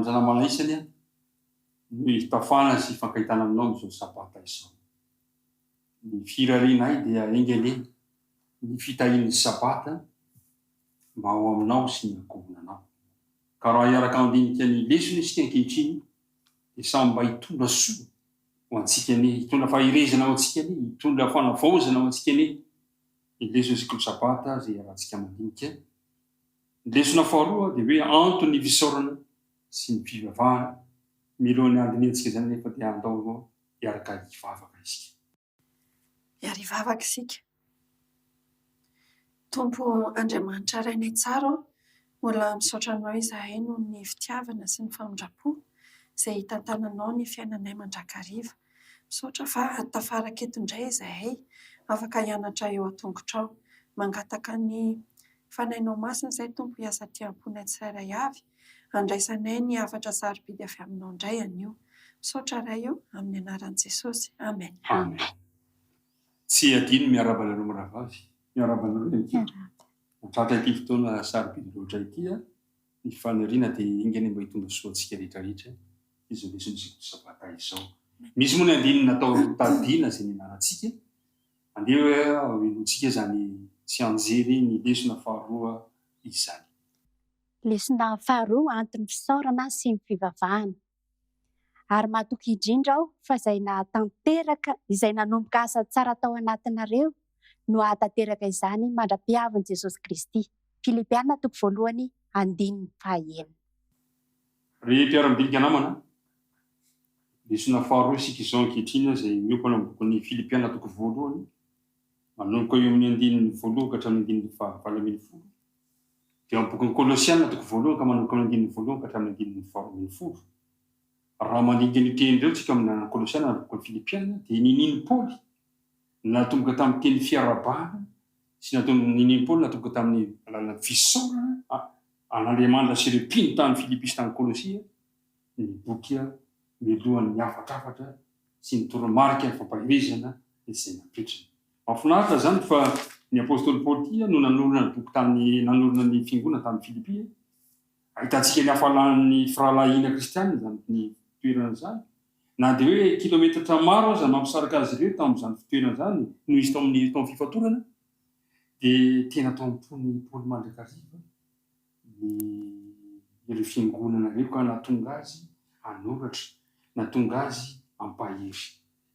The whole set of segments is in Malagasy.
Andriamanitra namana isany no hitafana sy hifankahitana aminao amin'izao Sabata izao. Ny firarianay dia enga anie ny fitahian'ny Sabata mba ho aminao sy ny ankohonanao. Ka raha hiaraka handinika ny lesona isika ankehitriny dia samy mba hitondra soa ho antsika anie, hitondra faherezana ho antsika anie, hitondra fanavaozana ho antsika anie ny lesona sekoly Sabata izay iarahantsika mandinika. Ny lesona faharoa dia hoe anton'ny fisaorana sy ny fivavahana. Mialohan'ny handinihantsika izany anefa dia andao hiaraka hivavaka isika. Hiara-hivavaka isika. Tompo Andriamanitra Rainay tsara ô, mbola misaotra Anao izahay noho ny fitiavana sy ny famindram-po izay itantananao ny fiainanay mandrakariva. Misaotra fa tafaraka eto indray izahay, afaka hianatra eo an-tongotrao. Mangataka ny Fanahinao Masina izahay Tompo hiasa aty am-ponay tsirairay avy, handraisanay ny hafatra sarobidy avy Aminao indray anio. Misaotra Ray ô, amin'ny anaran'i Jesosy. Amen. Amen. Tsy adino miarahaba anareo mirahavavy, miarahaba anareo ihany koa. Nahatratra ity fotoana sarobidy loatra ity aho, ny faniriana dia enga anie mba hitondra soa antsika rehetra rehetra izao lesona sekoly sabata izao. Misy moa ny andininy natao tadiana izay nianarantsika, andeha hoe henointsika izany tsianjery ny lesona faharoa izany. Lesona faharoa anton'ny fisaorana sy ny fivavahana. Ary matoky indrindra aho fa izay nahatanteraka, izay nanomboka asa tsara tao anatinareo no hahatanteraka izany mandra-pihavin'i Jesosy Kristy. Filipiana toko voalohany andininy fahaenina. Ry mpiara-midinika namana, lesona faharoa isika izao ankehitriny izay miompana amin'ny bokin'ny Filipiana toko voalohany, manomboka eo amin'ny andininy voalohany ka hatramin'ny andininy fahavalo ambinifolo. Dia ao amin'ny bokin'ny Kolosiana toko voalohany ka manomboka amin'ny andininy voalohany ka hatramin'ny andininy faharoa ambinifolo. Raha mandinika an'io teny ireo tsika amin'ny alalan'ny Kolosiana na bokin'ny Filipiana dia ninian'i Paoly natomboka tamin'ny teny fiarahabana sy ninian'i Paoly natomboka tamin'ny alalan'ny fisaorana an'Andriamanitra sy ireo mpino tany Filipy sy tany Kolosia ny boky mialohan'ny hafatrafatra sy ny toromarika fampaherezana izay napetrany. Mahafinaritra izany fa ny apostoly Paoly ity no nanorina ny boky tamin'ny nanorina ny fiangonana tany Filipy. Ahitantsika ny hafalan'ny firahalahiana kristianina izany ny toerana izany. Na dia hoe kilometatra maro aza mampisaraka azy ireo tamin'izany fitoerana izany noho izy tao amin'ny tao amin'ny fifatorana dia tena tao am-pon'i Paoly mandrakariva ny ireo fiangonana ireo ka nahatonga azy hanoratra, nahatonga azy hampahery.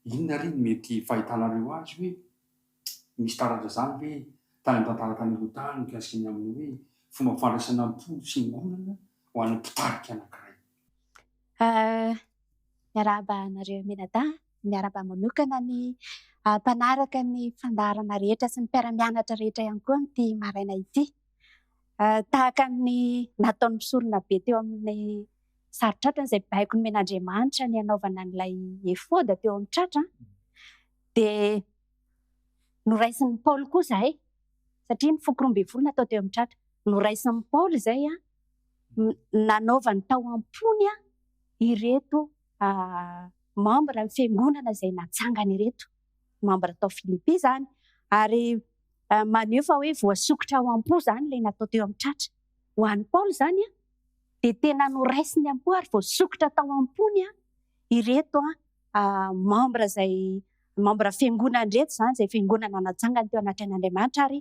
Inona ary no mety fahitanareo azy hoe misy taratra izany ve tany amin'ny tantara tany aloha tany mikasika ny amin'ny hoe fomba fandraisana am-po ny fiangonana ho an'ny mpitarika anankiray? Miarahaba anareo mianadahy, miarahaba manokana ny mpanaraka ny fandaharana rehetra sy ny mpiara-mianatra rehetra ihany koa amin'ity maraina ity. Tahaka ny nataon'ny mpisorona be teo amin'ny saro-tratrany izay baiko nomen'Andriamanitra ny hanaovana an'ilay efoda teo amin'ny tratra dia noraisin'i Paoly koa izahay satria ny foko 12 natao teo amin'ny tratra. Noraisin'i Paoly izay nanaovany tao am-pony ireto membre ny fiangonana izay natsangany ireto, membre tao Filipy izany ary maneho fa hoe voasokitra ao am-po izany ilay natao teo amin'ny tratra. Ho an'i Paoly izany dia tena noraisiny am-po ary voasokitra tao am-pony ireto membre izay membre fiangonana ireto izany, izay fiangonana natsangany teo anatrehan'Andriamanitra ary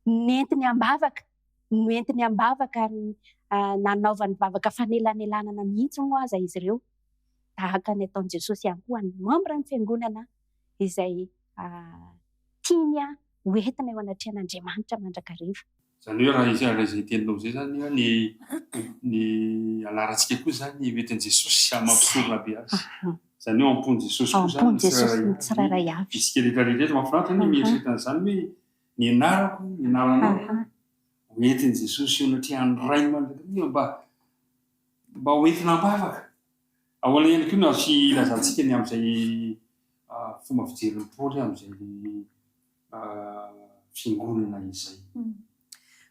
nentiny am-bavaka, noentiny am-bavaka ary nanaovany vavaka fanelanelanana mihitsy moa aza izy ireo, tahaka ny ataon'i Jesosy ihany koa ny membre ny fiangonana izay tiany ho entina eo anatrehan'Andriamanitra mandrakariva. Izany hoe raha izy raha izay teninao izay izany an, ny ny anarantsika koa izany hoentin'i Jesosy amin'ny maha mpisorona be azy. Izany hoe ao am-pon'i Jesosy koa izany ny tsirairay avy. Isika rehetra rehetra mahafinaritra ny mieritreritra an'izany hoe ny anarako, ny anaranao hoentin'i Jesosy eo anatrehan'ny Rainy mandrakariva mba mba hoentina am-bavaka. Ahoana ihany koa no azo ilazantsika ny amin'izay fomba fijerin'i Paoly amin'izay fiangonana izay?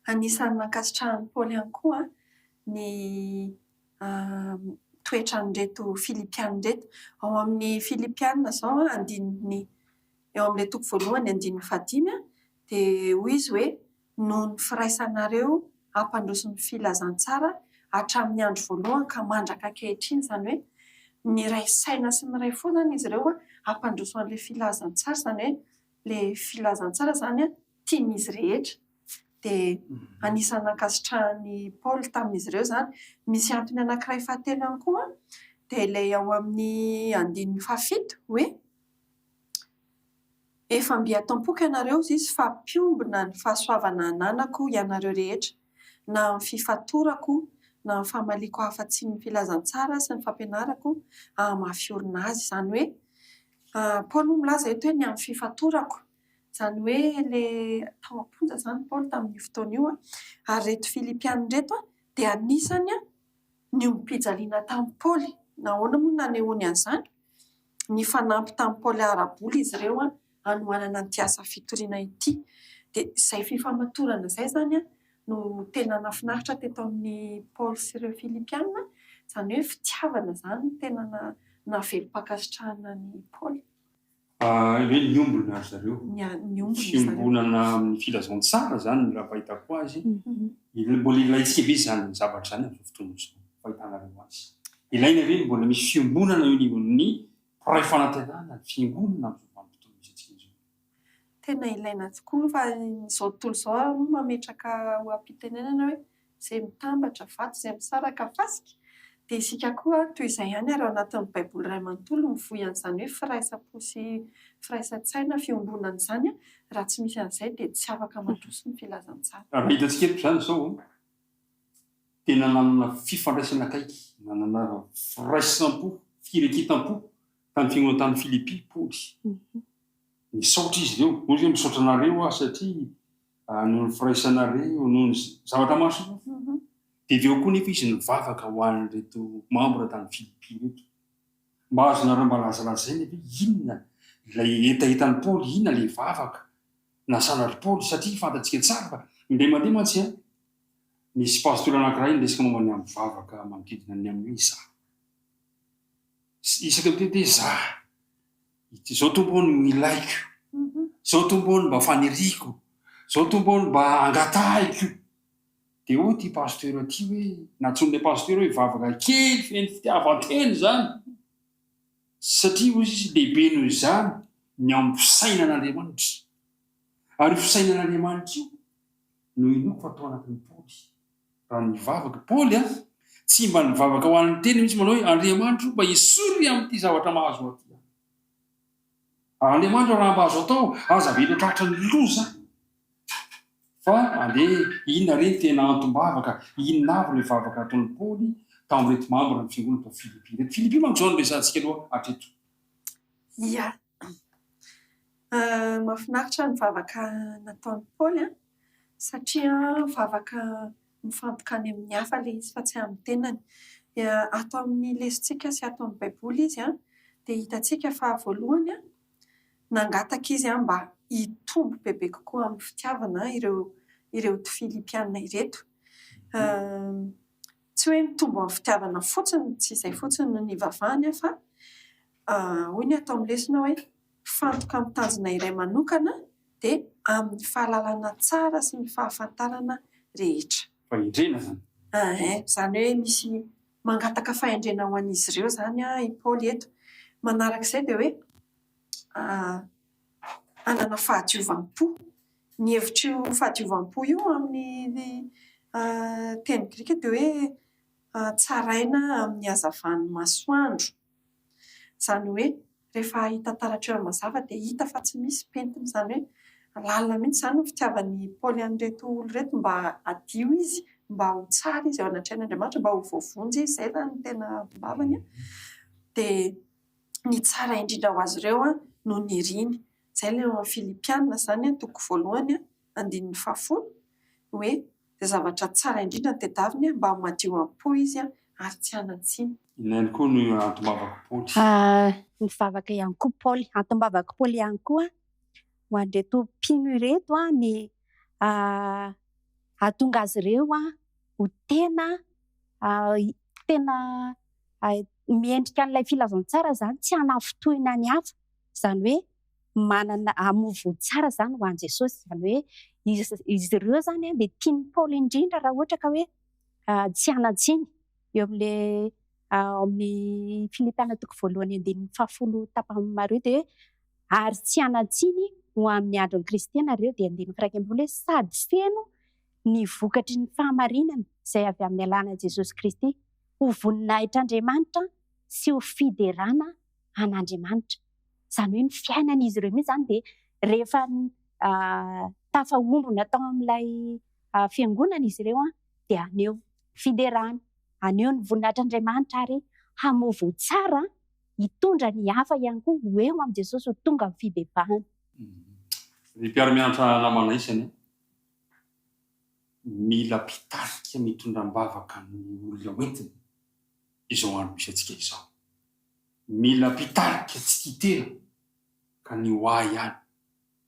Anisan'ny nankasitrahan'i Paoly ihany koa ny toetran'ireto Filipiana ireto. Ao amin'ny Filipiana izao, andininy, eo amin'ilay toko voalohany andininy fahadimy, dia hoy izy hoe, Noho ny firaisanareo hampandroso ny filazantsara hatramin'ny andro voalohany ka mandraka ankehitriny. Izany hoe miray saina sy miray fo izany izy ireo hampandroso an'ilay filazantsara, izany hoe ilay filazantsara izany tian'izy rehetra. Dia anisan'ny nankasitrahan'i Paoly tamin'izy ireo izany. Misy antony anankiray fahatelo ihany koa, dia ilay ao amin'ny andininy fahafito hoe, Efa mby ato am-poko ianareo, hozy izy, fa mpiombona ny fahasoavana ananako ianareo rehetra, na amin'ny fifatorako, na amin'ny famaliako hafa-tsy ny filazantsara sy ny fampianarako hahamafy orina azy. Izany hoe, Paoly moa milaza eto hoe ny amin'ny fifatorako. Izany hoe ilay tao am-ponja izany Paoly tamin'io fotoana io, ary ireto Filipiana ireto dia anisany niombom-pijaliana tamin'i Paoly. Nahoana moa no nanehoany an'izany? Nifanampy tamin'i Paoly ara-bola izy ireo hanohanana an'ity asa fitoriana ity. Dia izay fifamatorana izay izany no tena nahafinaritra teto amin'i Paoly sy ireo Filipiana. Izany hoe fitiavana izany no tena nahavelom-pankasitrahana an'i Paoly. Hoe niombona ry zareo. Niombona ry zareo. Fiombonana amin'ny filazantsara izany raha fahitako azy. Mbola ilaintsika ve izany zavatra izany amin'izao fotoana izao, fahitanareo azy? Ilaina ve ny mbola misy fiombonana eo anivon'ny mpiray fanantenana, ny fiangonana amin'izao vanim-potoana misy antsika izao? Tena ilaina tokoa fa izao tontolo izao ary moa mametraka oha-pitenenana hoe izay mitambatra vato, izay misaraka fasika. Dia isika koa toy izay ihany ary ao anatin'ny Baiboly iray manontolo mivoy an'izany hoe firaisam-po sy firaisan-tsaina, fiombonana izany. Raha tsy misy an'izay dia tsy afaka mandroso ny filazantsara. Raha hitantsika eto izany izao, tena nanana fifandraisana akaiky, nanana firaisam-po, fireketam-po tamin'ny fiangonana tany Filipy Paoly. Nisaotra izy ireo, hoy izy hoe misaotra anareo aho satria noho ny firaisanareo, noho ny zavatra maro samihafa. Dia avy eo koa nefa izy nivavaka ho an'ireto mambra tany Filipy ireto. Mba azonareo mba lazalazaina ve inona ilay hetahetan'i Paoly, inona ilay vavaka nasalan'i Paoly, satria fantatsika tsara fa indray mandeha mantsy an, nisy pastora anankiray niresaka momba ny amin'ny vavaka manodidina ny amin'ny hoe izaho. Isaka miteny hoe izaho. Izao Tompo ô no ilaiko, izao Tompo ô no mba faniriako, izao Tompo ô no mba angatahiko. Dia hoy ity pasteur ity hoe, nantsoin'ilay pasteur hoe vavaka kely feno fitiavan-tena izany, satria hoy izy lehibe noho izany ny amin'ny fisainan'Andriamanitra. Ary io fisainan'Andriamanitra io no inoako fa tao anatin'i Paoly. Raha nivavaka Paoly an, tsy mba nivavaka ho an'ny tenany mihitsy manao hoe, Andriamanitra o, mba esory amin'ity zavatra mahazo ahy ity aho. Andriamanitra raha mba azo atao, aza avela ho tratran'ny loza aho. Fa andeha, inona re ny tena antom-bavaka, inona avy ilay vavaka nataon'i Paoly tamin'ireto mambran'ny fiangonana tao Filipy ireto? Filipy manko izao no resahantsika aloha hatreto. Ia. Mahafinaritra ny vavaka nataon'i Paoly an, satria vavaka mifantoka any amin'ny hafa ilay izy fa tsy amin'ny tenany. Ato amin'ny lesontsika sy ato amin'ny Baiboly izy an, dia hitantsika fa voalohany an, nangataka izy mba hitombo bebe kokoa amin'ny fitiavana ireo ireto Filipiana ireto. Tsy hoe mitombo amin'ny fitiavana fotsiny, tsy izay fotsiny no nivavahany fa hoy ny ato amin'ny lesona hoe mifantoka amin'ny tanjona iray manokana dia amin'ny fahalalana tsara sy ny fahafantarana rehetra. Fahendrena izany. Izany hoe misy mangataka fahendrena ho an'izy ireo izany i Paoly eto. Manaraka izay dia hoe hanana fahadiovam-po. Ny hevitr'io fahadiovam-po io amin'ny teny grika dia hoe tsaraina amin'ny hazavan'ny masoandro. Izany hoe rehefa hita taratra eo amin'ny mazava dia hita fa tsy misy pentina. Izany hoe lalina mihitsy izany ny fitiavan'i Paoly an'ireto olona ireto mba hadio izy, mba ho tsara izy eo anatrehan'Andriamanitra, mba ho voavonjy izy. Izay izany no tena antom-bavany. Dia ny tsara indrindra ho azy ireo no niriny. Izay ilay ao amin'ny Filipiana izany, toko voalohany, andininy fahafolo, hoe izay zavatra tsara indrindra no tedaviny mba ho madio am-po izy ary tsy hanan-tsiny. Inona ihany koa no antom-bavak'i Paoly? Nivavaka ihany koa Paoly. Antom-bavak'i Paoly ihany koa ho an'ireto mpino ireto ny hahatonga azy ireo ho tena tena miendrika an'ilay filazantsara izany, tsy hanafintohina ny hafa. Izany hoe manana hamoa voa tsara izany ho an'i Jesosy. Izany hoe izy ireo izany dia tian'i Paoly indrindra raha ohatra ka hoe tsy hanan-tsiny eo amin'ilay ao amin'ny Filipiana toko voalohany andininy fahafolo tapany maroa dia hoe ary tsy hanan-tsiny ho amin'ny andron'i Kristy ianareo dia andininy faha-21 hoe sady feno ny vokatry ny fahamarinana izay avy amin'ny alalan'i Jesosy Kristy ho voninahitr'Andriamanitra sy ho fiderana an'Andriamanitra. Izany hoe ny fiainan'izy ireo mihitsy izany dia rehefa tafaombona tao amin'ilay fiangonana izy ireo dia haneho fiderana, haneho ny voninahitr'Andriamanitra ary hamoa voa tsara hitondra ny hafa ihany koa ho eo amin'i Jesosy ho tonga amin'ny fibebahana. Ry mpiara-mianatra namana isany a! Mila mpitarika mitondra am-bavaka ny olona hoentiny izao andro misy antsika izao. Mila mpitarika tsy tia tena ka ny ho ahy ihany,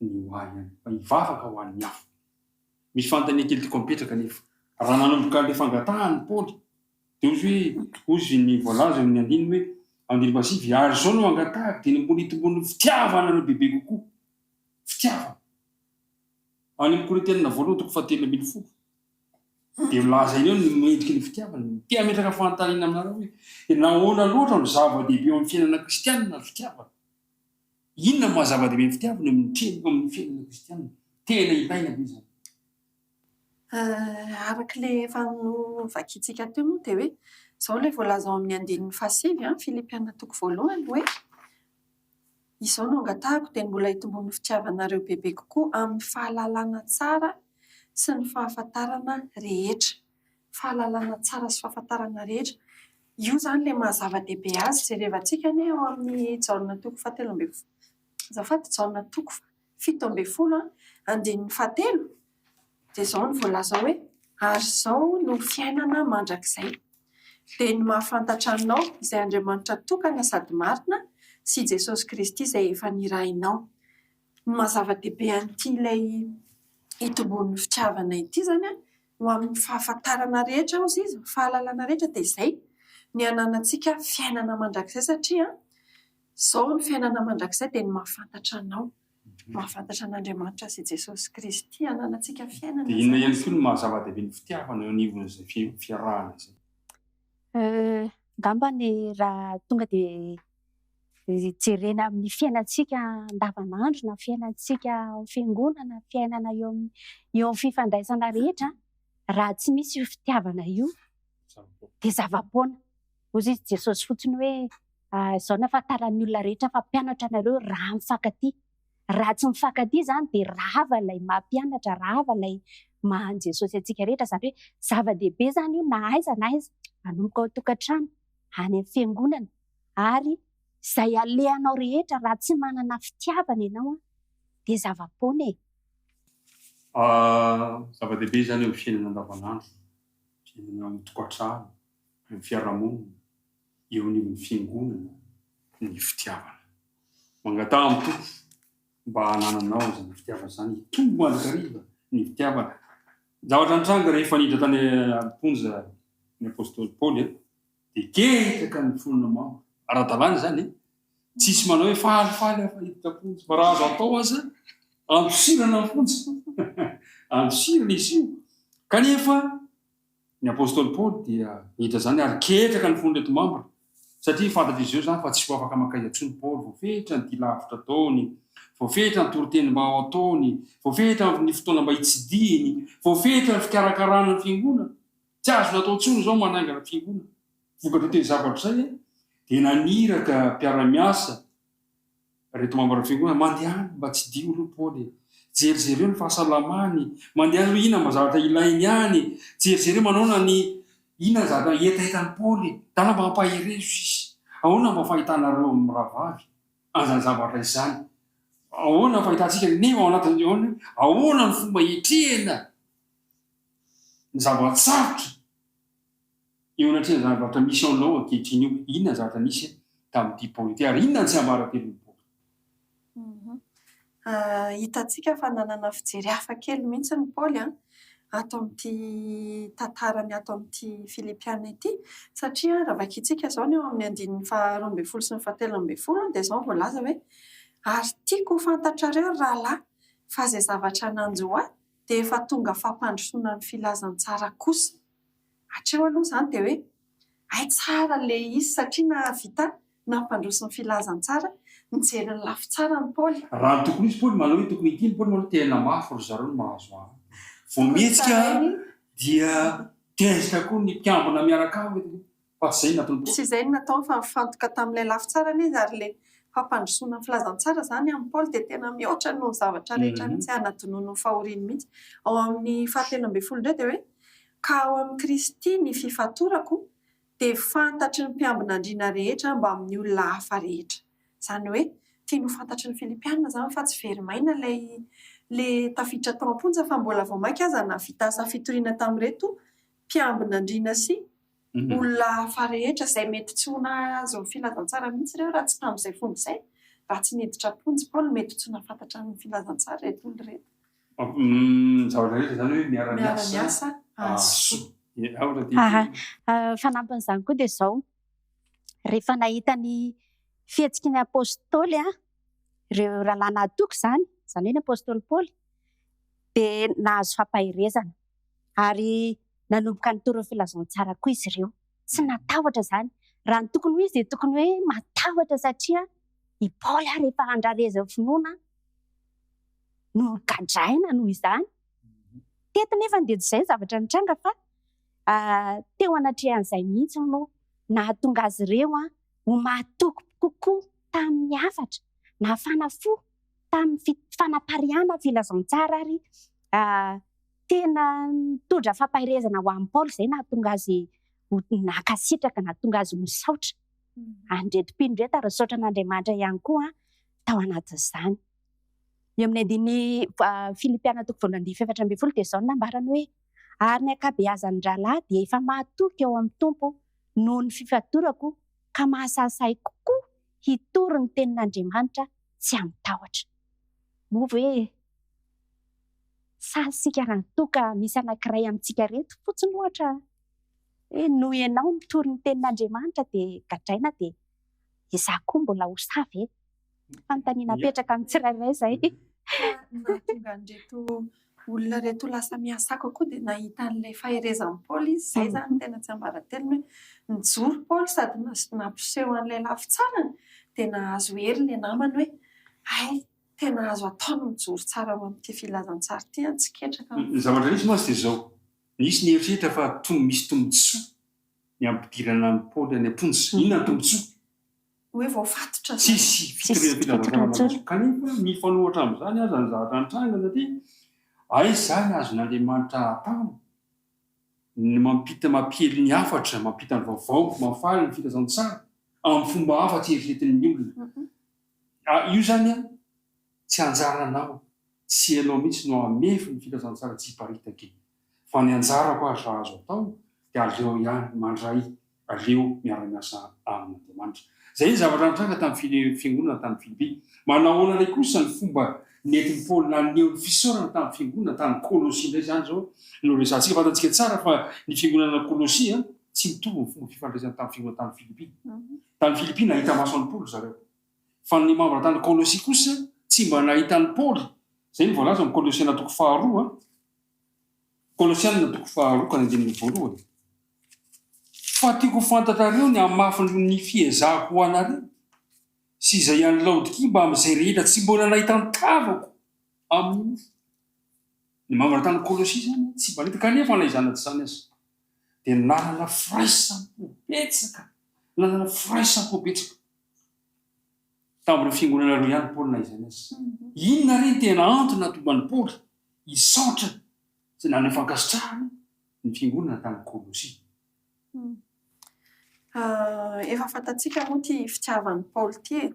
ny ho ahy ihany, fa hivavaka ho an'ny hafa. Misy fanontaniana kely tiako apetraka anefa. Raha nanomboka an'ilay fangatahany Paoly, dia hozy hoe, hozy ny voalaza eo amin'ny andininy hoe, andininy fahasivy, ary izao no angatahako, dia ny mbola hitomboan'ny fitiavanareo bebe kokoa. Fitiavana. Any amin'ny Korintianina voalohany toko fahatelo ambin'ny folo, dia milaza eo ny mendriky ny fitiavana. Te hametraka fanontaniana aminareo hoe, nahoana loatra no zava-dehibe eo amin'ny fiainana kristianina ny fitiavana? Inona no maha zava-dehibe ny fitiavana eo amin'ny eo amin'ny fiainana kristianina? Tena ilaina ve izany? Araka ilay efa novakintsika teo moa dia hoe izao ilay voalaza ao amin'ny andininy fahasivy, Filipiana toko voalohany hoe, Izao no angatahako dia ny mbola hitomboan'ny fitiavanareo bebe kokoa amin'ny fahalalana tsara sy ny fahafantarana rehetra. Fahalalana tsara sy fahafantarana rehetra. Io izany ilay maha zava-dehibe azy. Jerevantsika anie ao amin'ny Jaona toko fahatelo ambin'ny folo, azafady, Jaona toko 17 andininy fahatelo dia izao no voalaza hoe, ary izao no fiainana mandrakizay, dia ny mahafantatra Anao, izay Andriamanitra tokana sady marina, sy Jesosy Kristy izay efa nirahinao. Ny maha zava-dehibe an'ity ilay hitomboan'ny fitiavana ity izany ho amin'ny fahafantarana rehetra hozy izy, ny fahalalana rehetra dia izay ny hananantsika fiainana mandrakizay satria izao ny fiainana mandrakizay dia ny mahafantatra Anao. Mahafantatra an'Andriamanitra sy Jesosy Kristy hananantsika fiainana Dia inona ihany koa no maha zava-dehibe ny fitiavana eo anivon'izay fiarahana izay? Angamba ny raha tonga dia jerena amin'ny fiainantsika andavanandro na fiainantsika ao fiangonana, fiainana eo amin'ny eo amin'ny fifandraisana rehetra, raha tsy misy io fitiavana io dia zava-poana. Hoy izy Jesosy fotsiny hoe izao no ahafantaran'ny olona rehetra fa mpianatra anareo raha mifankatia. Raha tsy mifankatia izany dia rava ilay maha mpianatra, rava ilay maha an'i Jesosy antsika rehetra. Izany hoe zava-dehibe izany io na aiza na aiza, manomboka ao an-tokantrano, any amin'ny fiangonana ary izay alehanao rehetra raha tsy manana fitiavana ianao dia zava-poana e. Zava-dehibe izany eo amin'ny fiainana andavanandro, fiainana ao an-tokantrano, eo amin'ny fiarahamonina. eo anivon'ny fiangonana ny fitiavana. Mangataha amin'ny Tompo mba hanananao izany fitiavana izany, hitombo mandrakariva ny fitiavana. Zavatra nitranga rehefa niditra tany am-ponja ny apostoly Paoly dia ketraka ny fon'ny mambra. Ara-dalàna izany e. Tsisy manao hoe falifaly aho fa hiditra am-ponja. Fa raha azo atao aza, andosirana ny fonja. Andosirana izy io. Kanefa Ny apostoly Paoly dia niditra izany ary ketraka ny fon'ireto mambra, satria fantatr'izy ireo izany fa tsy ho afaka mankaiza intsony Paoly, voafetra ny dia lavitra ataony, voafetra ny toriteny mba ho ataony, voafetra ny fotoana mba hitsidihiny, voafetra ny fikarakarana ny fiangonana. Tsy azo natao intsony izao ny manangana fiangonana. Vokatr'io toe-javatra izay dia naniraka mpiara-miasa Reto mambran'ny fiangonana, mandehana mba tsidiho aloha Paoly e! Jerijereo ny fahasalamany, mandehana aloha inona mba zavatra ilainy any e! Jerijereo manaona ny inona ny zavatra hetahetan'i Paoly e! Ndana mba ampaherezo izy! Ahoana mba fahitanareo amin'ny rahavavy an'izany zavatra izany? Ahoana ny fahitantsika nefa ao anatin'ny ahoana ahoana ny fomba hiatrehana ny zava-tsarotra Eo anatrehan'ny zavatra misy ao aminao ankehitriny io, inona ny zavatra nisy tamin'ity Paoly ity, ary inona ny tsiambaratelon'i Paoly? Hitantsika fa nanana fijery hafa kely mihitsy ny Paoly ato amin'ity tantarany ato amin'ity Filipiana ity, satria raha vakintsika izao ny eo amin'ny andininy faharoa ambin'ny folo sy ny fahatelo ambin'ny folo dia izao no voalaza hoe, Ary tiako ho fantatrareo, ry rahalahy, fa izay zavatra nanjo ahy dia efa tonga fampandrosoana ny filazantsara kosa. Hatreo aloha izany dia hoe hay tsara ilay izy satria nahavita nampandroso ny filazantsara, nijery ny lafy tsarany Paoly. Raha ny tokony ho izy Paoly manao hoe tokony ity ny Paoly manao tena mafy ry zareo no mahazo ahy. Vao mihetsika dia tezitra koa ny mpiambina miaraka aminy fa tsy izay no nataon'i Paoly. Tsy izay no nataony fa nifantoka tamin'ilay lafy tsarany izy ary ilay fampandrosoana ny filazantsara izany amin'i Paoly dia tena mihoatra noho ny zavatra rehetra mihitsy, hanadinoany ny fahoriany mihitsy. Ao amin'ny fahatelo ambin'ny folo indray dia hoe ka ao amin'i Kristy ny fifatorako dia fantatry ny mpiambina andriana rehetra mbamin'ny olona hafa rehetra. Izany hoe tiany ho fantatry ny Filipiana izany fa tsy very maina ilay ilay tafiditra tao am-ponja fa mbola vao mainka aza nahavita asa fitoriana tamin'ireto mpiambina andriana sy olona hafa rehetra izay mety tsy ho nahazo ny filazantsara mihitsy ireo raha tsy tamin'izay fomba izay. Raha tsy niditra am-ponja i Paoly mety tsy ho nahafantatra ny filazantsara ireto olona ireto. Ny zavatra rehetra izany hoe miara-miasa hahasoa. Aha. Fanampin'izany koa dia izao, rehefa nahita ny fihetsiky ny apostoly ireo rahalahy nahatoky izany, izany hoe ny apostoly Paoly, dia nahazo fampaherezana ary nanomboka nitory ny filazantsara koa izy ireo. Tsy natahotra izany. Raha ny tokony ho izy dia tokony hoe matahotra satria i Paoly ary efa andrarezin'ny finoana no gadraina noho izany. Teto nefa dia tsy izay ny zavatra nitranga fa teo anatrehan'izay mihitsy no nahatonga azy ireo ho mahatoky kokoa tamin'ny hafatra, nahafana fo tamin'ny fanapariahana ny filazantsara ary tena nitondra fampaherezana ho an'i Paoly izay nahatonga azy ho nankasitraka, nahatonga azy ho nisaotra an'ireto mpino ireto ary nisaotra an'Andriamanitra ihany koa tao anatin'izany. Eo amin'ny andininy Filipiana toko voalohany andininy faha-14 dia izao no nambarany hoe, Ary ny ankabeazan'ny rahalahy dia efa mahatoky ao amin'ny Tompo noho ny fifatorako ka mahasahisahy kokoa hitory ny tenin'Andriamanitra tsy amin-tahotra. Moa ve sahy isika raha toa ka misy anankiray amintsika ireto fotsiny ohatra hoe noho ianao mitory ny tenin'Andriamanitra dia gadraina dia izaho koa mbola ho sahy ve? Fanontaniana apetraka amin'ny tsirairay izay. Fa ny nahatonga an'ireto olona ireto lasa miasako koa dia nahita an'ilay faherezan'i Paoly izy. Izay izany no tena tsiambaratelony hoe nijoro Paoly sady nampiseho an'ilay lafy tsarany dia nahazo hery ilay namany hoe hay tena azo atao ny mijoro tsara ao amin'ity filazantsara ity an, tsy ketraka. Ny zavatra nisy mantsy dia izao, nisy nieritreritra fa misy tombontsoa ny hampidirana an'i Paoly any am-ponja. Inona ny tombontsoa? Hoe voafatotra izany. Tsisy fitoriana filazantsara mandroso. Kanefa mifanohitra amin'izany aza ny zavatra nitranga satria aiza izany azon'Andriamanitra atao ny mampita mampiely ny hafatra, mampita ny vaovao mahafaly ny filazantsara amin'ny fomba hafa tsy eritreretin'ny olona. Io izany an, tsy anjaranao, tsy ianao mihitsy no hamefy ny filazantsara tsy hiparitaka iny. Fa ny anjarako ary raha azo atao dia aleo ihany mandray, aleo miara-miasa amin'Andriamanitra. Izay ny zavatra nitranga tamin'ny fiangonana tany Filipy. Manahoana indray kosa ny fomba nentin'i Paoly naneho ny fisaorana tamin'ny fiangonana tany Kolosia indray izany izao no resahantsika. Fantatsika tsara fa ny fiangonana Kolosia tsy mitovy ny fomba fifandraisany tamin'ny fiangonana tany Filipy. Tany Filipy nahita maso an'i Paoly zareo. Fa ny mambra tany Kolosia kosa tsy mba nahita an'i Paoly. Izay no voalaza ao amin'ny Kolosiana toko faharoa. Kolosiana toko faharoa ka ny andininy voalohany. Fa tiako ho fantatrareo ny hamafin'ny fiezahako ho anareo, sy izay any Laodikia mbamin'izay rehetra tsy mbola nahita ny tavako amin'ny nofo. Ny mambra tany Kolosia izany tsy mba nahita, kanefa na izany na tsy izany aza, dia nanana firaisam-po betsaka, nanana firaisam-po betsaka tamin'ireo fiangonana ireo ihany Paoly na izany aza. Inona re ny tena antony nahatonga an'i Paoly hisaotra sy naneho fankasitrahana ny fiangonana tany Kolosia. Efa fantatsika moa ity fitiavan'i Paoly ity e.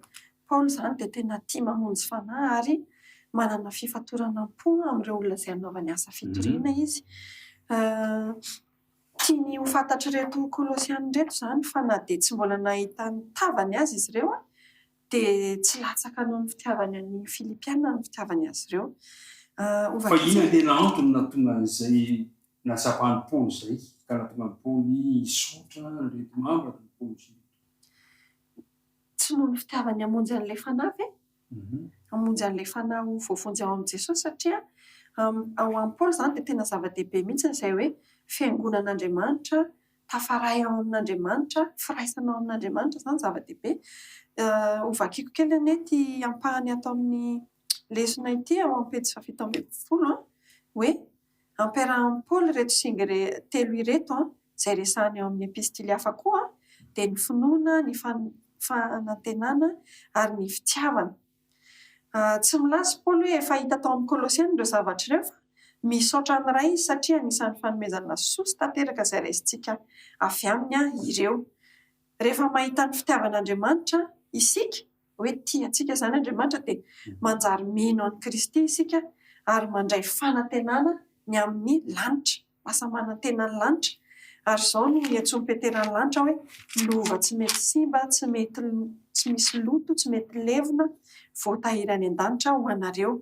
Paoly izany dia tena tia mamonjy fanahy ary manana fifatorana am-po amin'ireo olona izay anaovany asa fitoriana izy. Tiany ho fantatr'ireto Kolosiana ireto izany fa na dia tsy mbola nahita ny tavany aza izy ireo dia tsy latsaka noho ny fitiavany an'i Filipiana ny fitiavany azy ireo. Fa inona no tena antony nahatonga an'izay nahatsapan'i Paoly izay ka nahatonga an'i Paoly hisaotra an'ireto mambra tany Kolosia ireto? Tsy noho ny fitiavany hamonjy an'ilay fanahy ve? Hamonjy an'ilay fanahy ho voavonjy ao amin'i Jesosy satria ao amin'i Paoly izany dia tena zava-dehibe mihitsy izay hoe Fiangonan'Andriamanitra, tafaray ao amin'Andriamanitra, firaisana ao amin'Andriamanitra izany zava-dehibe. Hovakiko kely anie ity ampahany ato amin'ny lesona ity ao amin'ny pejy faha-17 hoe ampiarahan'i Paoly ireto singa telo ireto izay resahiny ao amin'ny epistily hafa koa dia ny finoana, ny fanantenana ary ny fitiavana. Tsy milaza i Paoly hoe efa hita tao amin'ny Kolosiana ireo zavatra ireo fa misaotra ny Ray izy satria anisan'ny fanomezana soa sy tanteraka izay raisintsika avy aminy ireo. Rehefa mahita ny fitiavan'Andriamanitra isika, hoe tia antsika izany Andriamanitra, dia manjary mino an'i Kristy isika ary mandray fanantenana ny amin'ny lanitra. Lasa manantena ny lanitra. Ary izao no niantsoan'i Petera ny lanitra hoe, lova tsy mety simba, tsy mety tsy misy loto, tsy mety levona, voatahiry any an-danitra ho anareo.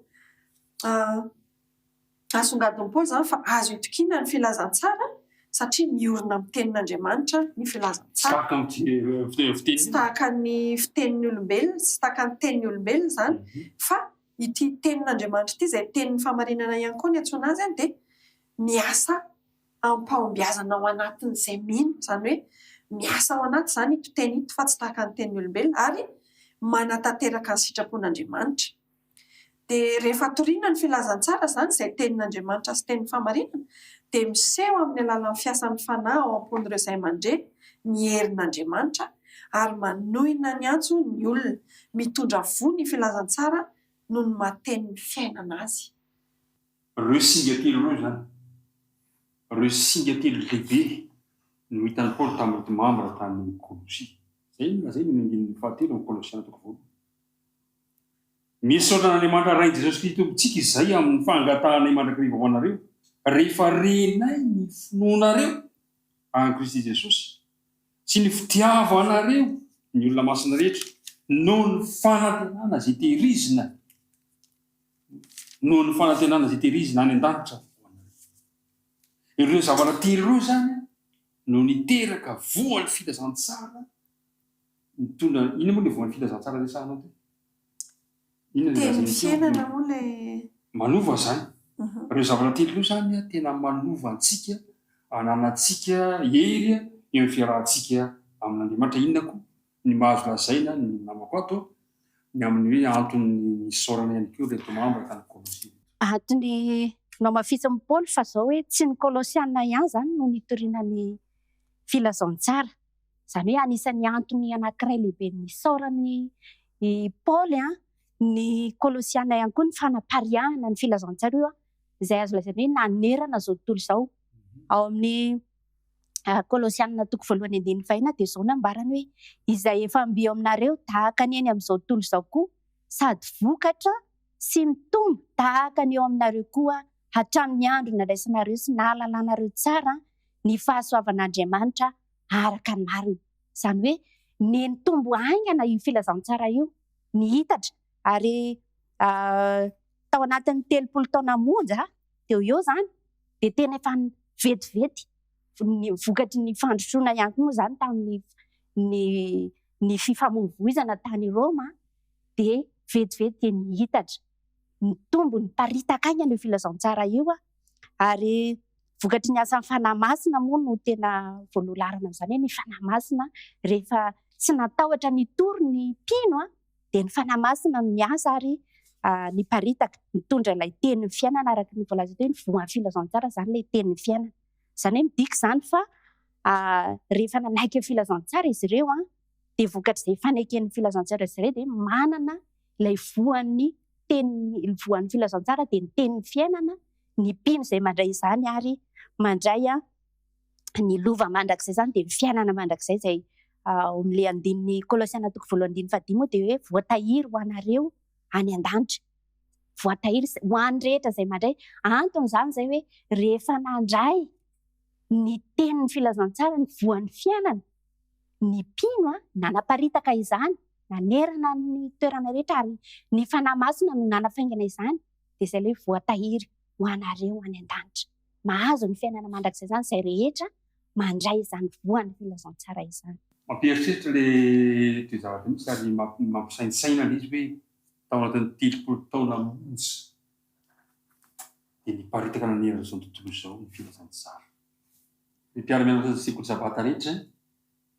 Asongadin'i Paoly izany fa azo itokiana ny filazantsara satria miorina amin'ny tenin'Andriamanitra ny filazantsara. Tsy tahaka ny fitenin'ny olombelona, tsy tahaka ny tenin'ny olombelona izany fa ity tenin'Andriamanitra ity izay tenin'ny fahamarinana ihany koa ny antsoina azy dia miasa amim-pahombiazana ao anatin'izay mino, izany hoe miasa ao anaty izany ito teny ito fa tsy tahaka ny tenin'ny olombelona ary manatanteraka ny sitrapon'Andriamanitra. Dia rehefa toriana ny filazantsara izany, izay tenin'Andriamanitra sy tenin'ny fahamarinana, dia miseho amin'ny alalan'ny fiasan'ny Fanahy ao am-pon'ireo izay mandre ny herin'Andriamanitra ary manohina ny antso ny olona. Mitondra voa ny filazantsara noho ny maha tenin'ny fiainana azy. Ireo singa telo ireo izany, ireo singa telo lehibe no hitan'i Paoly tamin'ireto mambra tany Kolosia. Izay no lazainy eo amin'ny andininy fahatelo amin'ny Kolosiana toko voalohany. Misaotra an'Andriamanitra Rain'i Jesosy Kristy Tompontsika izahay amin'ny fangatahanay mandrakariva ho anareo, rehefa renay ny finoanareo an'i Kristy Jesosy sy ny fitiavanareo ny olona masina rehetra, noho ny fanantenana izay tehirizina, noho ny fanantenana izay tehirizina any an-danitra ho anareo. Ireo zavatra telo ireo izany no niteraka voan'ny filazantsara Nitondra, inona moa ilay voan'ny filazantsara resahanao teo? Inona ilay Teny lazain'i teo? fiainana moa ilay. Manova izany. Ireo zavatra telo ireo izany tena manova antsika, ananantsika hery eo amin'ny fiarahantsika amin'Andriamanitra. Inona koa ny mahazo lazaina ny namako ato ny amin'ny hoe antony nisaorana ihany koa ireto mambra tany Kolosia ireto. Antony nohamafisin'i Paoly fa izao hoe tsy ny Kolosiana ihany izany no nitoriana ny filazantsara Izany hoe anisan'ny antony anankiray lehibe nisaoran'i Paoly ny Kolosiana ihany koa ny fanapariahana ny filazantsara io, izay azo lazaina hoe nanerana izao tontolo izao. Ao amin'ny Kolosiana toko voalohany andininy fahina dia izao no ambarany hoe izay efa mby eo aminareo tahaka ny eny amin'izao tontolo izao koa sady vokatra sy mitombo tahaka ny eo aminareo koa hatramin'ny andro nandraisanareo sy nahalalanareo tsara ny fahasoavan'Andriamanitra araka ny marina. Izany hoe nitombo haingana io filazantsara io, nihitatra ary tao anatin'ny 30 taona monja teo eo izany dia tena efa vetivety ny vokatry ny fandrosoana ihany koa moa izany tamin'ny ny ny fifamoivoizana tany Roma dia vetivety dia nihitatra, nitombo, niparitaka haingana io filazantsara io ary vokatry ny asan'ny Fanahy Masina moa no tena voaloha laharana amin'izany hoe ny Fanahy Masina rehefa tsy natahotra nitory ny mpino dia ny Fanahy Masina no niasa ary niparitaka nitondra ilay tenin'ny fiainana araka ny voalaza teo hoe ny voan'ny filazantsara izany ilay tenin'ny fiainana. Izany hoe midika izany fa rehefa nanaiky ny filazantsara izy ireo dia vokatr'izay faneken'ny filazantsara izay dia manana ilay voan'ny tenin'ny voan'ny filazantsara dia ny tenin'ny fiainana ny mpino izay mandray izany ary mandray ny lova mandrakizay izany dia ny fiainana mandrakizay izay ao amin'ilay andininy Kolosiana toko voalohany andininy fahadimy moa dia hoe voatahiry ho anareo any an-danitra. Voatahiry ho an'ny rehetra izay mandray. Antony izany izay hoe rehefa nandray ny tenin'ny filazantsara ny voan'ny fiainana ny mpino nanaparitaka izany nanerana ny toerana rehetra ary ny Fanahy Masina no nanafaingana izany dia izay ilay hoe voatahiry ho anareo any an-danitra. Mahazo ny fiainana mandrakizay izany izay rehetra mandray izany voan'ny filazantsara izany. Mampieritreritra ilay toe-javatra mihitsy ary mampisaintsaina ilay izy hoe tao anatin'ny 30 taona monja dia niparitaka nanerana izao tontolo izao ny filazantsara. Ny mpiara-mianatra ny sekoly sabata rehetra,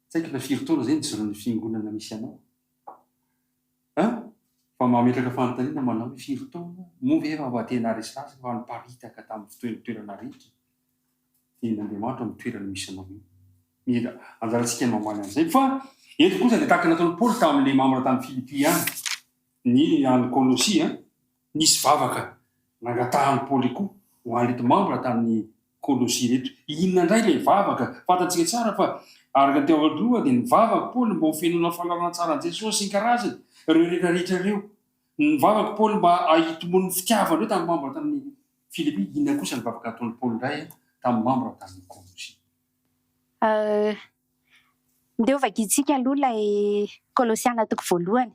tsy haiko na firy taona izay nijoroan'ny fiangonana misy anao. An! Fa mametraka fanontaniana manao hoe firy taona? Moa ve efa mba tena resy lahatra fa niparitaka tamin'ny fitoeran'ny toerana rehetra tenin'Andriamanitra amin'ny toerana misy anao io? Mila anjarantsika ny mamaly an'izay. Fa eto kosa dia tahaka ny nataon'i Paoly tamin'ilay mambra tany Filipy ihany, ny any Kolosia, Nisy vavaka nangatahan'i Paoly koa ho an'ireto mambra tany Kolosia ireto. Inona indray ilay vavaka? Fantatsika tsara fa araka ny teo aloha dia nivavaka Paoly mba ho fenoina fahalalana tsara an'i Jesosy sy ny karazany, ireo rehetra rehetra ireo. Nivavaka Paoly mba hitomboan'ny fitiavana ireo tamin'ny mambra tany Filipy. Inona kosa ny vavaka nataon'i Paoly indray tamin'ny mambra tany Kolosia? Ndeha ho vakintsika aloha ilay Kolosiana toko voalohany,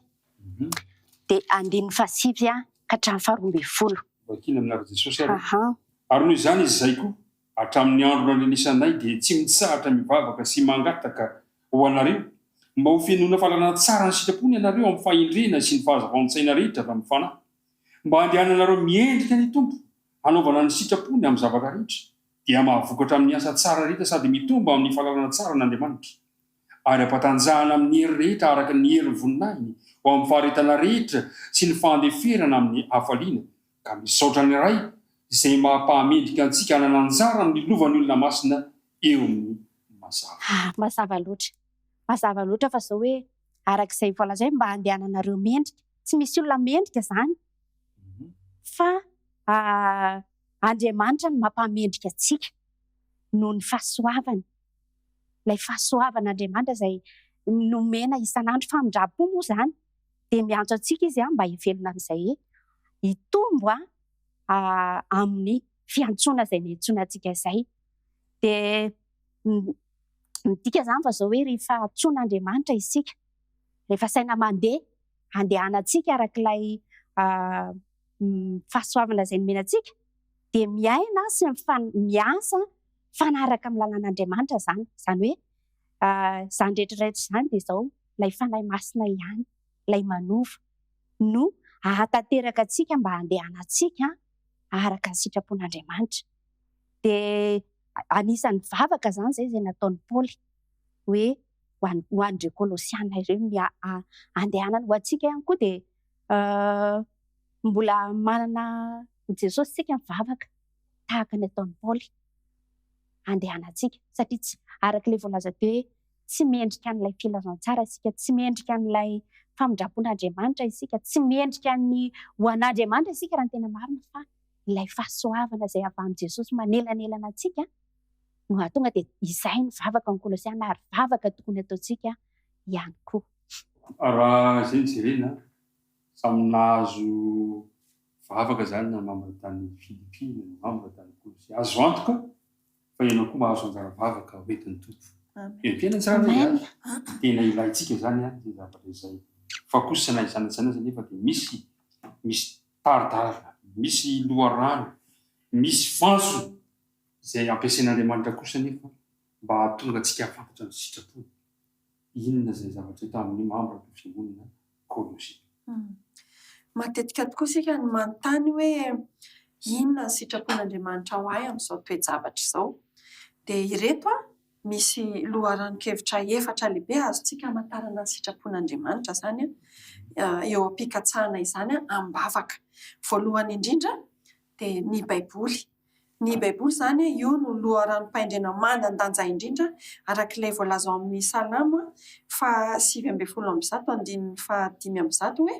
dia andininy fahasivy ka hatramin'ny faharoa ambin'ny folo. Vakina amin'ny anaran'i Jesosy ary. Ary noho izany izahay koa, hatramin'ny andro nandrenesanay, dia tsy mitsahatra mivavaka sy mangataka ho anareo, mba ho fenoina fahalalana tsara ny sitrapony ianareo amin'ny fahendrena sy ny fahazavan-tsaina rehetra avy amin'ny Fanahy, mba handehananareo miendrika ny Tompo, hanaovana ny sitrapony amin'ny zavatra rehetra, dia mahavokatra amin'ny asa tsara rehetra sady mitombo amin'ny fahalalana tsara an'Andriamanitra, ary ampatanjahana amin'ny hery rehetra araka ny herin'ny voninahiny ho amin'ny faharetana rehetra sy ny fandeferana amin'ny hafaliana, ka misaotra ny Ray izay mampahamendrika antsika hanana anjara amin'ny lovan'ny olona masina eo amin'ny mazava. Ah, mazava loatra. Mazava loatra fa izao hoe araka izay voalaza hoe mba handehananareo mendrika. Tsy misy olona mendrika izany fa Andriamanitra no mampahamendrika antsika noho ny fahasoavany. Ilay fahasoavan'Andriamanitra izay nomena isan'andro, famindram-po moa izany, dia miantso antsika Izy mba hivelona amin'izay hoe hitombo amin'ny fiantsoana izay niantsoana antsika izay. Dia midika izany fa izao hoe rehefa antsoin'Andriamanitra isika, rehefa asaina mandeha, andehanantsika araka ilay fahasoavana izay nomena antsika dia miaina sy miasa mifanaraka amin'ny lalàn'Andriamanitra izany. Izany hoe izany rehetra rehetra izany dia izao ilay Fanahy Masina ihany, ilay manova no ahatanteraka antsika mba handehanantsika araka ny sitrapon'Andriamanitra. Dia anisan'ny vavaka izany izay izay nataon'i Paoly hoe ho an'ireo Kolosiana ireo ny handehanana. Ho antsika ihany koa dia Mbola manana an'i Jesosy isika mivavaka tahaka ny ataon'i Paoly handehanantsika satria tsy araka ilay voalaza teo hoe tsy mendrika an'ilay filazantsara isika, tsy mendrika an'ilay famindram-pon'Andriamanitra isika, tsy mendrika ny ho an'Andriamanitra isika raha ny tena marina fa ilay fahasoavana izay avy amin'i Jesosy manelanelana antsika no hahatonga dia izay ny vavaka ny Kolosiana ary vavaka tokony hataontsika ihany koa. Raha izay no jerena, samy nahazo vavaka izany na mambra tany Filipy na ny mambra tany Kolosia. Azo antoka fa ianao koa mahazo anjara vavaka ho entin'ny Tompo. Eo am-piainana tsara ve izany? Tena ilaintsika izany izay zavatra izay. Fa kosa na izany na izany aza anefa dia misy misy tari-dalana, misy loharano, misy fantsona izay ampiasain'Andriamanitra kosa anefa mba hahatonga antsika hahafantatra ny sitrapony. Inona izay zavatra hita amin'ny mambra ny fiangonana Kolosia? Matetika tokoa isika no manontany hoe inona ny sitrapon'Andriamanitra ho ahy amin'izao toe-javatra izao. Dia ireto misy loharanon-kevitra efatra lehibe azontsika hamantarana ny sitrapon'Andriamanitra izany eo am-pikatsahana izany am-bavaka. Voalohany indrindra dia ny Baiboly. Ny Baiboly izany, io no loharanom-pahendrena manan-danja indrindra, araka ilay voalaza ao amin'ny Salamo faha 119 andininy faha 105 hoe,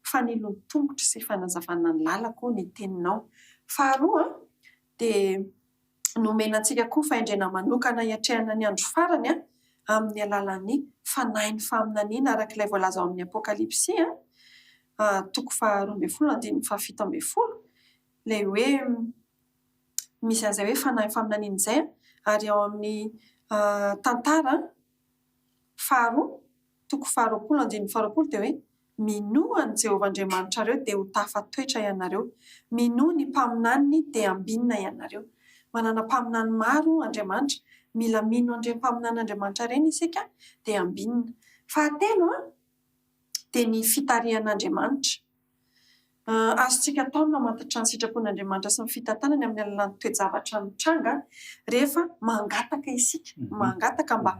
Fanilon'ny tongotro sy fanazavana ny lalako ny teninao. Faharoa, dia nomena antsika koa fahendrena manokana hiatrehana ny andro farany amin'ny alalan'ny fanahin'ny faminaniana, araka ilay voalaza ao amin'ny Apokalypsy toko faha 12 andininy faha 17. Ilay hoe misy an'izay hoe fanahy faminaniana izay ary ao amin'ny tantara faharoa, toko faharoapolo andininy faharoapolo dia hoe minoa an'i Jehovah Andriamanitrareo dia ho tafatoetra ianareo. Minoa ny mpaminaniny dia ambinina ianareo. Manana mpaminany maro Andriamanitra. Mila mino an'ireny mpaminanin'Andriamanitra ireny isika dia ambinina. Fahatelo dia ny fitarihan'Andriamanitra. Azontsika atao ny mamantatra ny sitrapon'Andriamanitra sy ny fitantanany amin'ny alalan'ny toe-javatra mitranga rehefa mangataka isika, mangataka mba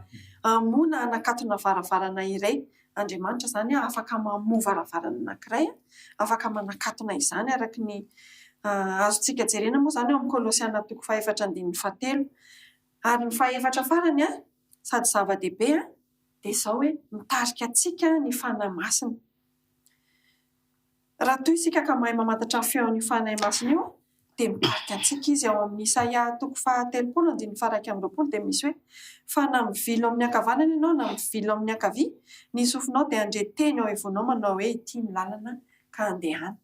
hamoha na hanakatona varavarana iray. Andriamanitra izany afaka mamoha varavarana anankiray, afaka manakatona izany araka ny azontsika jerena moa izany ao amin'ny Kolosiana toko fahefatra andininy fahatelo. Ary ny fahefatra farany sady zava-dehibe dia izao hoe mitarika antsika ny Fanahy Masina. Raha toa isika ka mahay mamantatra ny feon'io Fanahy Masina io, dia mitarika antsika Izy. Ao amin'ny Isaia toko fahatelopolo andininy faha-21 dia misy hoe, Fa na mivilo amin'ny ankavanana ianao na mivilo amin'ny ankavia, ny sofinao dia handre teny ao ivohonao manao hoe, Ity ny lalana, ka andehana.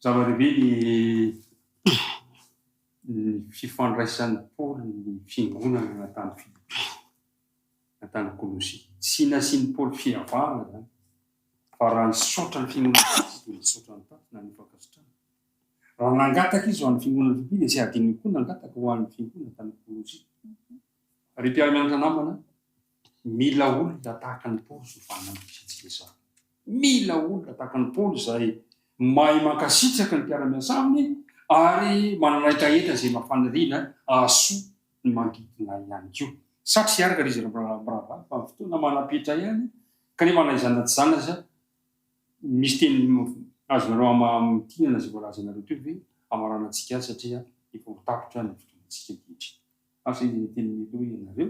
Zava-dehibe ny ny fifandraisan'i Paoly ny fiangonana tany Filipy na tany Kolosia. Tsy nasian'i Paoly fiavahana izany. Fa raha nisaotra ny fiangonana tatsy izy dia nisaotra ny tatsy na ny fankasitrahana. Raha nangataka izy ho an'ny fiangonana Filipy dia tsy hadinony koa nangataka ho an'ny fiangonana tany Kolosia. Ry mpiara-mianatra namana, mila olona tahaka an'i Paoly izao vaninandro misy antsika izao. Mila olona tahaka an'i Paoly izay mahay mankasitraka ny mpiara-miasa aminy ary manana hetaheta izay mahafaniriana hahasoa ny manodidina ihany koa. Satry araka ry izy mirahalahy fa ny fotoana manam-petra ihany Kanefa na izany na tsy izany aza, misy teny azonareo amamintinana izay voalazanareo teo ve hamaranantsika azy satria efa ho tapitra ny fotoanantsika ankehitriny. Asa iza ny teny mety hoe ianareo?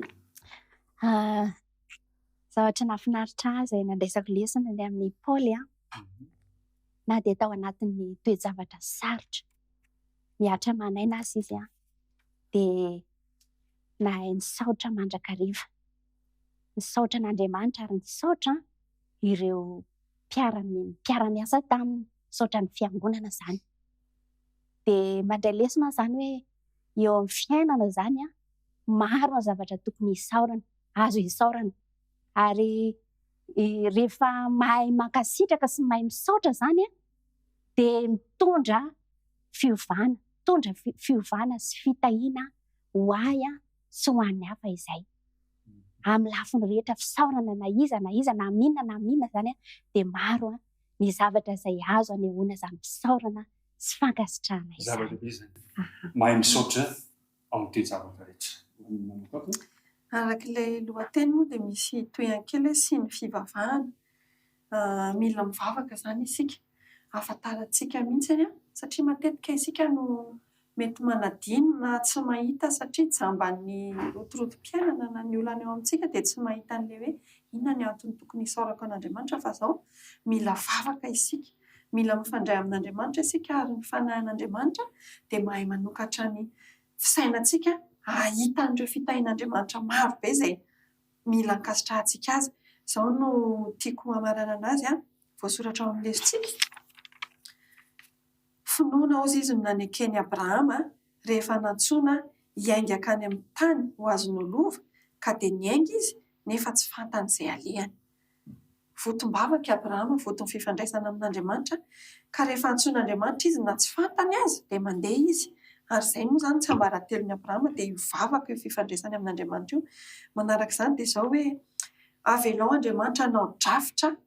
Zavatra nahafinaritra ahy izay nandraisako lesona ny amin'i Paoly an, na dia tao anatin'ny toe-javatra sarotra mihatra aman'aina aza izy an, dia nahay nisaotra mandrakariva. Nisaotra an'Andriamanitra ary nisaotra ireo mpiara-miasa taminy, nisaotra ny fiangonana izany. Dia mandray lesona aho izany hoe eo amin'ny fiainana izany an, maro ny zavatra tokony hisaorana, azo isaorana. Ary rehefa mahay mankasitraka sy mahay misaotra izany an, dia mitondra fiovana, mitondra fiovana sy fitahiana ho ahy sy ho an'ny hafa izay. Amin'ny lafiny rehetra fisaorana na iza na iza na amin'inona na amin'inona izany dia maro ny zavatra izay azo anehoana izany fisaorana sy fankasitrahana izany. Zava-dehibe izany. Mahay misaotra amin'ny toe-javatra rehetra. Araka ilay lohateny moa dia misy tohiny kely hoe sy ny fivavahana. Mila mivavaka izany isika, ahafantarantsika mihitsy satria matetika isika no mety manadino na tsy mahita satria jamban'ny rotorotom-piainana na ny olana eo amintsika dia tsy mahita an'ilay hoe inona ny antony tokony hisaorako an'Andriamanitra fa izao mila vavaka isika, mila mifandray amin'Andriamanitra isika ary ny fanahin'Andriamanitra dia mahay manokatra ny fisainantsika hahita an'ireo fitahian'Andriamanitra maro be izay mila ankasitrahantsika azy. Izao no tiako hamaranana azy, voasoratra ao amin'ny lesontsika. Finoana hozy izy no naneken'i Abrahama rehefa nantsoina hiainga hankany amin'ny tany ho azony ho lova, ka dia niainga izy, nefa tsy fantany izay halehany. Votom-bavaka i Abrahama, voton'ny fifandraisana amin'Andriamanitra, ka rehefa antsoin'Andriamanitra izy na tsy fantany aza dia mandeha izy. Ary izay moa izany tsiambaratelon'i Abrahama dia io vavaka io fifandraisany amin'Andriamanitra io. Manaraka izany dia izao hoe, avelao Andriamanitra hanao drafitra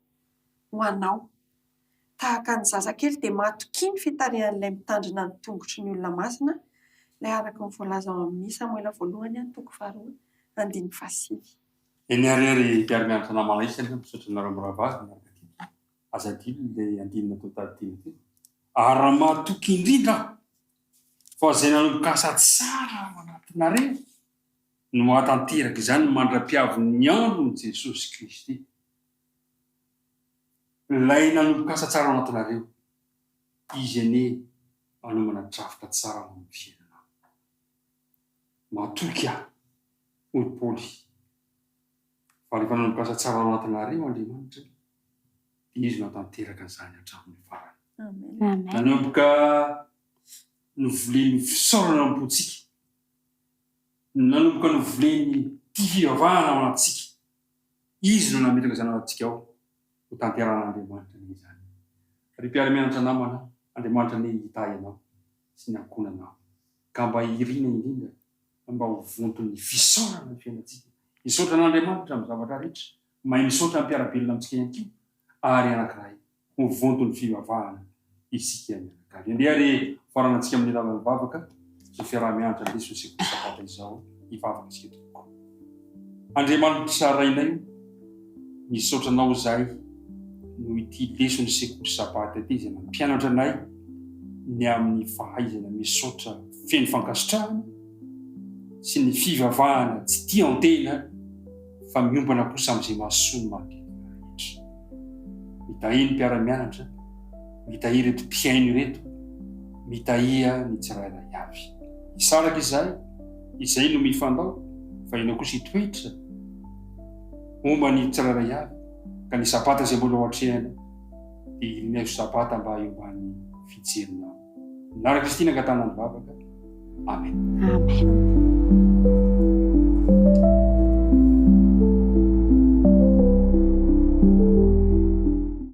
ho anao. Tahaka ny zazakely dia matokia ny fitarihan'ilay mitandrina ny tongotry ny olona masina, ilay araka ny voalaza ao amin'ny Samoela voalohany toko faharoa andininy fahasivy. Eny ary ry mpiara-mianatra namana isany a, misaotra anareo mirahavavy miaraka teto. Aza adino ilay andininy natao tadidina teo. Ary raha mahatoky indrindra aho fa izay nanomboka asa tsara ao anatinareo no hahatanteraka izany mandra-piavin'ny andron'i Jesosy Kristy. Ilay nanomboka asa tsara ao anatinareo, Izy anie manomana drafitra tsara ho an'ny fiainanao. Matoky aho, hoy Paoly, fa rehefa nanomboka asa tsara ao anatinareo Andriamanitra, dia Izy no hahatanteraka an'izany hatramin'ny farany. Nanomboka novoleny fisaorana ao am-pontsika, nanomboka novoleny tia fivavahana ao anatintsika. Izy no nametraka izany ao anatintsika ao. Ho tanterahan'Andriamanitra anie izany. Ry mpiara-mianatra namana, Andriamanitra anie hitahy anao sy ny ankohonanao. Ka mba irina indrindra mba ho vonton'ny fisaorana ny fiainantsika. Hisaotra an'Andriamanitra amin'ny zavatra rehetra, mahay misaotra ny mpiara-belona amintsika ihany koa, ary anankiray ho vonton'ny fivavahana. isika mianakavy. Andeha ary faranantsika amin'ny alalan'ny vavaka izao fiaraha-mianatra leson'ny sekoly sabata izao. Hivavaka isika tompoko. Andriamanitra Rainay o, misaotra Anao izahay noho ity leson'ny sekoly sabata ity izay nampianatra anay ny amin'ny fahaizana misaotra feno fankasitrahana sy ny fivavahana tsy tian-tena fa miompana kosa amin'izay mahasoa ny manodidina rehetra. Mitahia ny mpiara-mianatra, mitahia ireto mpihaino ireto, mitahia ny tsirairay avy. Hisaraka izahay, izay no mifandao, fa ianao kosa hitoetra homba ny tsirairay avy, ka ny Sabata izay mbola ho atrehana dia irinay ho Sabata mba eo ambany fijerinao. Ny anaran'i Kristy nangatahana ny vavaka. Amen. Amen.